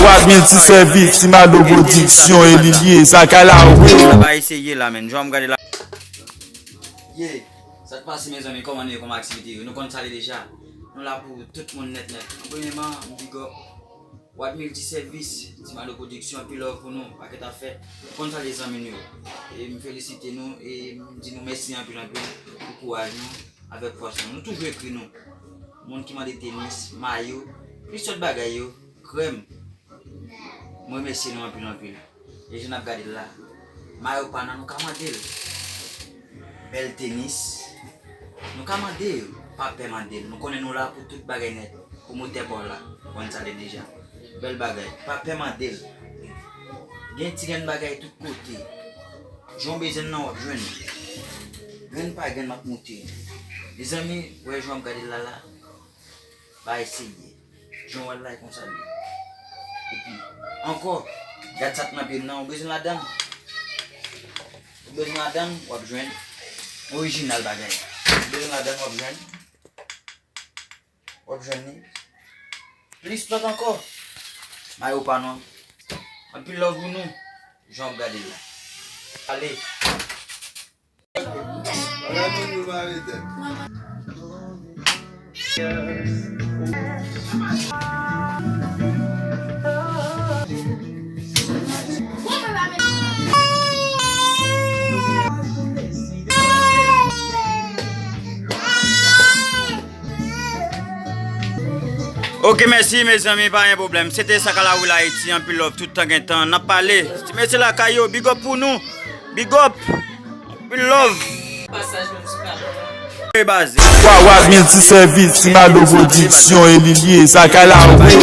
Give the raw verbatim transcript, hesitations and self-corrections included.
Wad Milti Sèvis, Ti Malo Pwodiksyon, e li l ye, sa kay la, wi. Sa bay se ye la, menn. Jan m gade la. Ye, sa k pase, mezanmi? Kòman nou ye? Kòman aktivite yo? Nou konn sa l ye deja. Nou la pou tout moun nèt nèt. Premyèman, m big up Wad Milti Sèvis, Ti Malo Pwodiksyon, anpil love pou nou, pakèt afè. Nou konn sa l ye, zanmi nou yo. E m felisite nou, e m di nou mèsi anpil anpil pou kouraj nou avèk fòs nou. Nou toujou ekri nou. Moun ki mande tenis, mayo, plis lòt bagay yo, krèm. Mwen remèsye nou anpil anpil. E jan n ap gade l la, mayo pa nan, nou ka mande l. Bèl tenis, nou ka mande yo. Pa pè mande l. Nou konnen nou la pou tout bagay nèt. Pwomotè pa w la, w konn sa l ye deja. Bèl bagay. Pa pè mande l. Gen ti grenn bagay tout kote. Jan w bezwen l nan, w ap jwenn li. Grenn pa grenn, m ap moute. Mezanmi, w wè jan w ap gade l la la? Bagay serye. Jan w wè l la, e konsa l ye. Epi, ankò, gad sa k nan pye m nan, ou bezwen ladann? Ou bezwen ladann, w ap jwenn. Orijinal bagay. Ou bezwen ladann, w ap jwenn. W ap jwenn li. Plis lòt ankò. Mayo pa nou. Anpil love pou nou. Jan w ap gade l la. Ale. Ok, mèsi mezanmi, pa gen pwoblèm. Se te Sakalawoul Ayiti, anpil love, tout tan gen tan. N ap pale. Ti mesye lakay yo, big up pou nou. Big up. Anpil love. Pasaj menm sou kabon. Hey, baz. Wawaz Milti Sèvis, Ti Malo Pwodiksyon, e li l ye, sa kay la, wi.